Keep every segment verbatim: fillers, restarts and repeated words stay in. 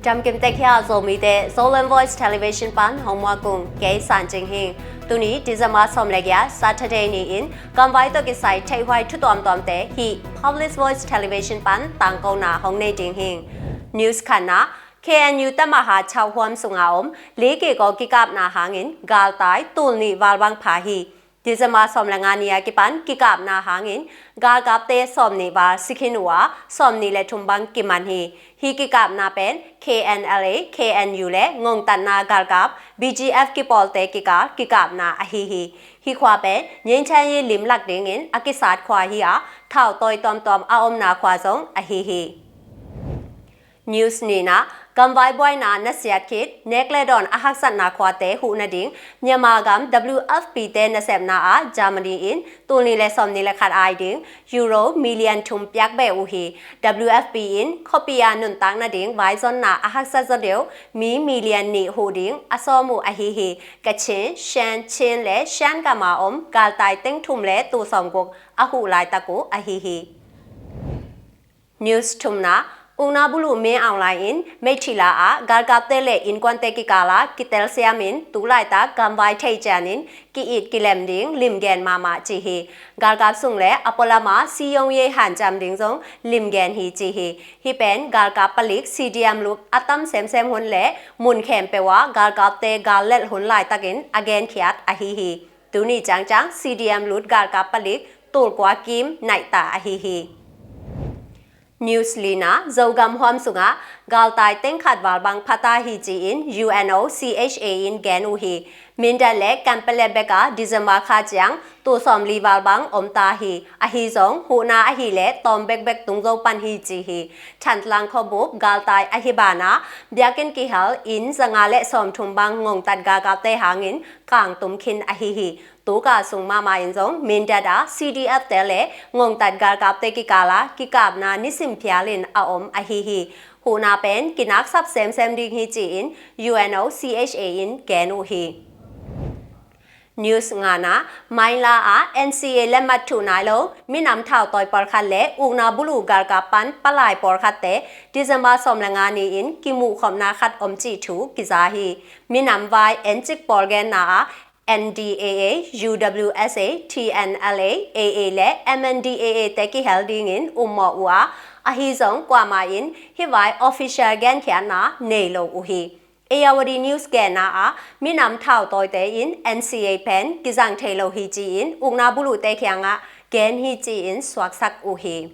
Damkim tek hiah Zomite, Zoland Voice Television pan hong muak ung, kei San Cing Hing. Tuni December sawm le giat Saturday ni-in gamvai tawh kisai theihhuai thu tuamtuamte hih Public Voice Television pan tangkona hong nei ding hing. News khatna, K N U Tamaha chauhuam sunga om likikaw kikapna hangin galtai tul nih val bang pha hi. December sawm le nga ni a kipan kikapna hangin galkapte sawm nih val si khin uh a, sawm nih le thum bang kiman hi. Hih kikapna pen K N L A, K N U le ngongtatna galkap B G F kipawlte kikal kikapna ahi hi. Hih khua pen Nyinchan Yi lim lak dingin a kisat khua hi a, thautawi tuamtuam a omna khua zong ahi hi. News nihna, gamvai buaina nasiat khit nek le dawn a haksatna khuate huh nading Myanmar gam W F P te nasepna ah Germany in tul nih le sawm nih le khat ai ding Euro million thum piak beh uh hi. W F P in khuapi a nuntak nading vaizonna a haksa zaw deuh mi million nih huh ding a sawm uh ahi hi. Kachin, Shan, Chin le Shan gam a om galtai teng thum le tul sawmguk a huh laitak uh ahi hi. News thumna, Ukna Bulu Min Aung Hlaing in Meithila ah galkapte le innkuante kikal ah kitel siamin tu laitak gamvai thei cianin ki-it kilem ding limgen mahmah ci hi. Galkap sung le a pualam ah siyong ye hanciam ding zong limgen hi ci hi. Hih pen galkap palik C D M lut a tam semsem hun le mun khempeuh ah galkapte gal lelh hun laitakin a genkhiat ahi hi. Tuni ciangciang C D M lut galkap palik tul kua kim naihta ahi hi. News lina, Zogam huam sungah galtai teng khat val bang phata hi ci-in U N O C H A in gen uh hi. Mindat le Kanpetlet bek ah December kha ciang tul sawm li val bang omta hi. Ahi zong huhna ahih leh tawm bekbek tung zo pan hi ci hi. Thantlang khuabup galtai ahi banah biakinn kihel inn zanga le sawmthum bang ngongtat galkapte hangin kangtum khin ahi hi. Tuka sung mahmah in zong Mindat ah C D F te le ngongtat galkapte kikal ah kikapna nisim phial in a om ahi hi. Huhna pen kinaksap semsem ding hi ci-in U N O C H A in gen uh hi. News ngana, Myanmar ah N C A lemmat thuh nai lo minam thautawi pawlkhat le Ukna Bulu galkap pan palai pawlkhatte December sawm le nga ni-in kimuhkhopna khat om cih thu kiza hi. Minam vai encik pawl genna ah N D A A, U W S A, T N L A, A A le M N D A A te kihel dingin ummawh uh a, ahi zong kuamah in hih vai official genkhiatna nei lo uh hi. Ayeyarwady News genna ah minam thautawite in N C A pen kizang thei lo hi ci-in Ukna Buluhte kiangah gen hi ci-in suaksak uh hi.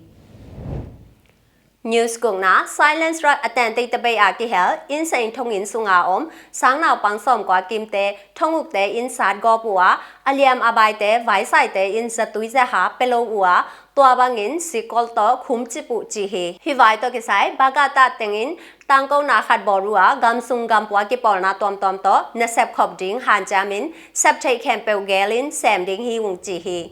News gukna, Silent Strike Atlantic tabei ah kihel innseng thonginn sunga om sangnaupang sawmkua kimte thongukte in satgawp uh a, a liam a baite vaisaite in zatui zaha pia lo uh a, tua bangin sikkol tawh khumcip uh ci hi. Hih vai tawh kisai Bhakata tengin tangkona khat bawl uh a, gamsung gampua kipawlna tuamtuam tawh nasep khop ding hanciamin septheih khempeuh gelin sem ding hi ung ci hi.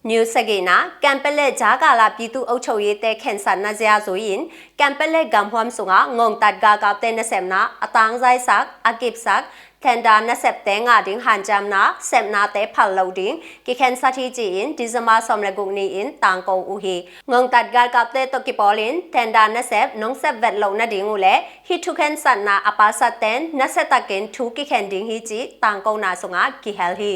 News sagihna, Kanpetlet ကြားကာလ ပြည်သူ့အုပ်ချုပ်ရေး te khensatna zia zui-in Kanpetlet gamhuam sungah ngongtat galkapte nasepna a tangzaisak, a kipsak tender nasepte ngah ding hanciamna sepnate phal loh ding kikhensat hi ci-in December sawm le guk ni-in tangko uh hi. Ngongtat galkapte tawh kipawlin tender nasep nong sep vet loh nading uh le hih thukhensatna a palsatten nasiatakin thu kikhen ding hi ci tangkona sungah kihel hi.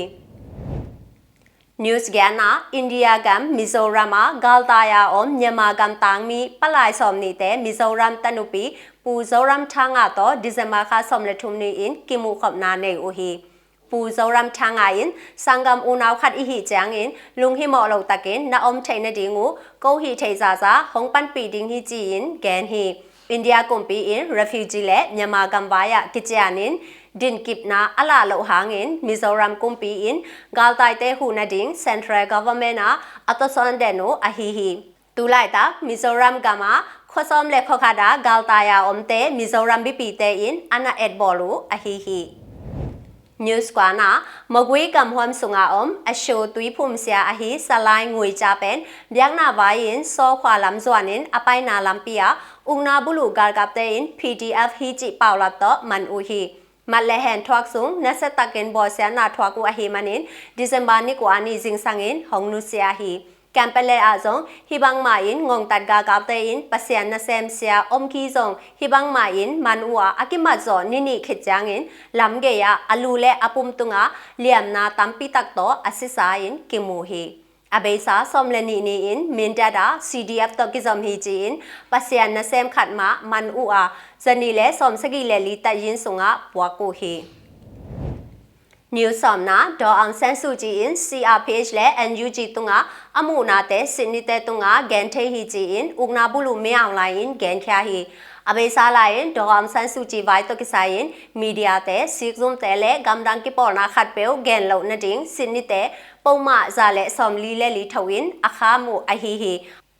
News giatna, India gam Mizoram ah galtai a om Myanmar gam tangmi palai sawm nihte Mizoram tanupi Pu Zoram Thanga tawh December kha sawm le thum ni-in kimuhkhopna nei uh hi. Pu Zoram Thanga in sanggam unau khat i hih ciangin lunghimawh lo takin na om theih nading uh ko hih theih zahzah hong panpih ding hi ci-in gen hi. India kumpi in refugee le Myanmar gamvai ah kicianin dinkipna a lah loh hangin Mizoram kumpi in galtaite huh nading central government ah a tawsawn den uh ahi hi. Tu laitak Mizoram gam ah khua sawm le khua khat ah galtai a omte Mizoram mipite in a na etbawl uh ahi hi. News kuana, Magway gamhuam sunga om a sho tuiphum sia ahi Salai Ngui Ca pen biakna vai-in Saw khua lam zuanin a paina lampi ah Ukna Bulu galkapte in P D F hi cih paulap tawh man uh hi. Mat le hen thuak sung nasiatakin bawlsiatna thuak uh ahi manin December ni kua ni zingsangin hong nusia hi. Kanpetlet ah zong hih bangmah in ngongtat galkalte in Pasian nasem sia om kei zong hih bangmah in man uh a, a kimat zawh ni nih khit ciangin lamgei ah a lu le a pum tungah liamna tampi tak tawh a sisa in kimu hi. A beisa sawm le nih ni-in Mindat ah C D F tawh kizom hi ci-in Pasian nasem khat mah man uh a, zanih le sawmsagih le li tayin sungah puak uh hi. News sawmna, Daw Aung San Suu Kyi in C R P H le N U G tungah a muhnate Sydney-te tungah gen thei hi ci-in ukna buluh Min Aung Hlaing in genkhia hi. A beisa lai-in Daw Aung San Suu Kyi vai tawh kisai-in mediate, sikzumte le gamdang kipawlna khatpeuh gen loh nading Sydney-te pawlmah za le sawmli le li tho in a kham uh ahi hi.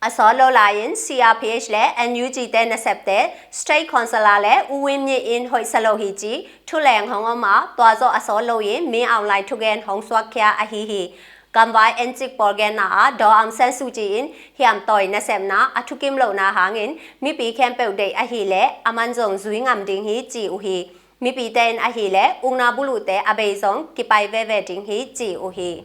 A sawt lo lai-in C R P H le N U G-te nasepte State Councillor le U Win Myint in hoihsa lo hi ci thuleng hong om a, tua zawh a sawt lo-in Min Aung Hlaing thugen hong suakkhia ahi hi. Gamvai encik pawl genna ah Daw Aung San Suu Kyi in hiamtawi nasepna a thukim lohna hangin mipi khempeuh deih ahileh aman zong zui ngam ding hi ci uh hi. Mipite in ahileh ukna buluhte a bei zong kipai veve ding hi ci uh hi.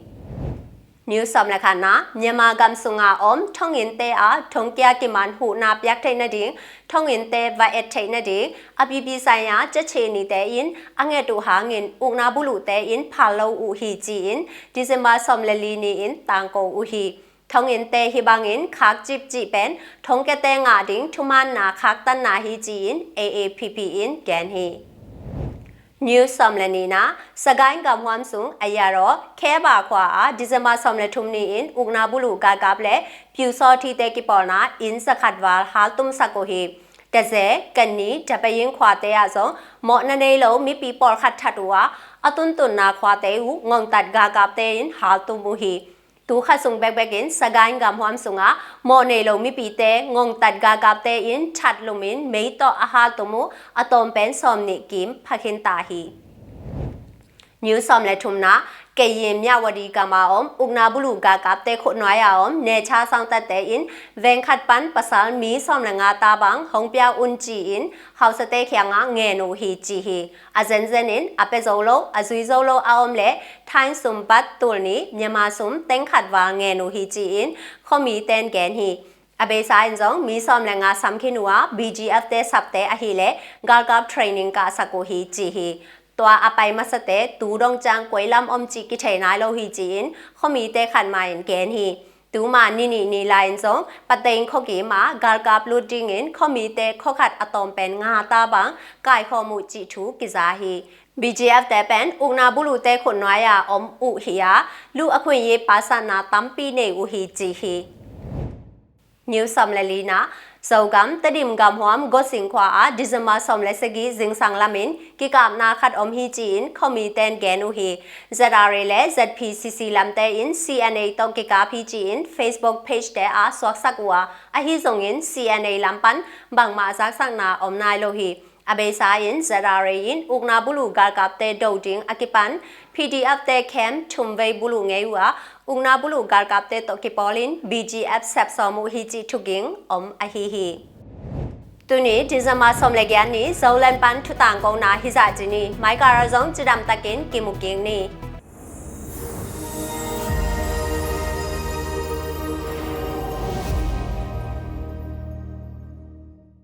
News sawm le khatna, Myanmar gam sunga om thonginnte a thongkia kiman huhna piak theih nading thonginnte va et theih nading a pipi saya ciacinite in a nget uh hangin ukna buluhte in phal lo uh hi ci-in December sawm le li ni-in tangko uh hi. Thonginnte hih bangin khakcip cih pen thongkiate ngah ding thumaanna khaktanna hi ci-in A A P P in gen hi. News sawm le nihna, Sagaing gamhuam sung a yaraw Kheba khua ah December sawm le thum ni-in ukna buluh galkap le pyusawthite kipawlna inn zakhat val haltumsak uh hi. Taze, Kani, Tapaying khuate ah zong mawhna nei lo mipi pawlkhat that uh a, a tuntunna khuate uh ngongtat galkapte in haltum uh hi. Tu khat sung bekbekin Sagaing gamhuam sungah mawh nei lo mipite ngongtat galkapte in thatlumin mei tawh a haltum uh a tawm pen sawmnih kim phakhinta hi. News sawm le thumna, Kayin Myawaddy gama om ukna buluh galkapte khutnuai a om necha sangtatte in veng khat pan pasal mi sawm le nga ta bang hong pia un ci-in hausate khiangah ngen uh hi ci hi. A zenzenin a pia zo lo, a zui zo lo a om leh Thai sum baht tul nih, Myanmar sum teng khat val ngen uh hi ci-in khuamite in gen hi. A beisa in zong mi sawm le nga sam khin uh a, B G F te sapte ahileh galkap training kahsak uh hi ci hi. Tua a pai masate tu dong ciang koi lam om cih kithei nai lo hi ci-in khuamite khat mah in gen hi. Tuma ni nih ni lai-in zong Pateng khuakim ah galkap lut dingin khuamite khuakhat a tawm pen nga ta bang kaikhawm uh cih thu kiza hi. B G F te pen ukna buluhte khutnuai a om uh hi a, lu a khuin i pasatna tampi nei uh hi ci hi. News sawm le lina, Zogam Tedim gamhuam Gosing khua ah December sawm le sagih zingsang lamin kikapna khat om hi ci-in khuamite in gen uh hi. Z R A le Z P C C lamte in C N A tawh kikap hi ci-in Facebook page te ah suaksak uh a, ahi zongin C N A lam pan bangmah zaksakna om nai lo hi. A beisa in Z R A in ukna buluh galkapte do ding a kipan P D F te camp thum vei buluh ngei uh a, ukna buluh galkapte tawh kipawlin B G F sepsawm uh hi cih thuging om ahi hi. Tuni December sawm le giat ni Zoland pan thutangkona hizah ci ni, maikara zong cidamtakin kimu kik ni.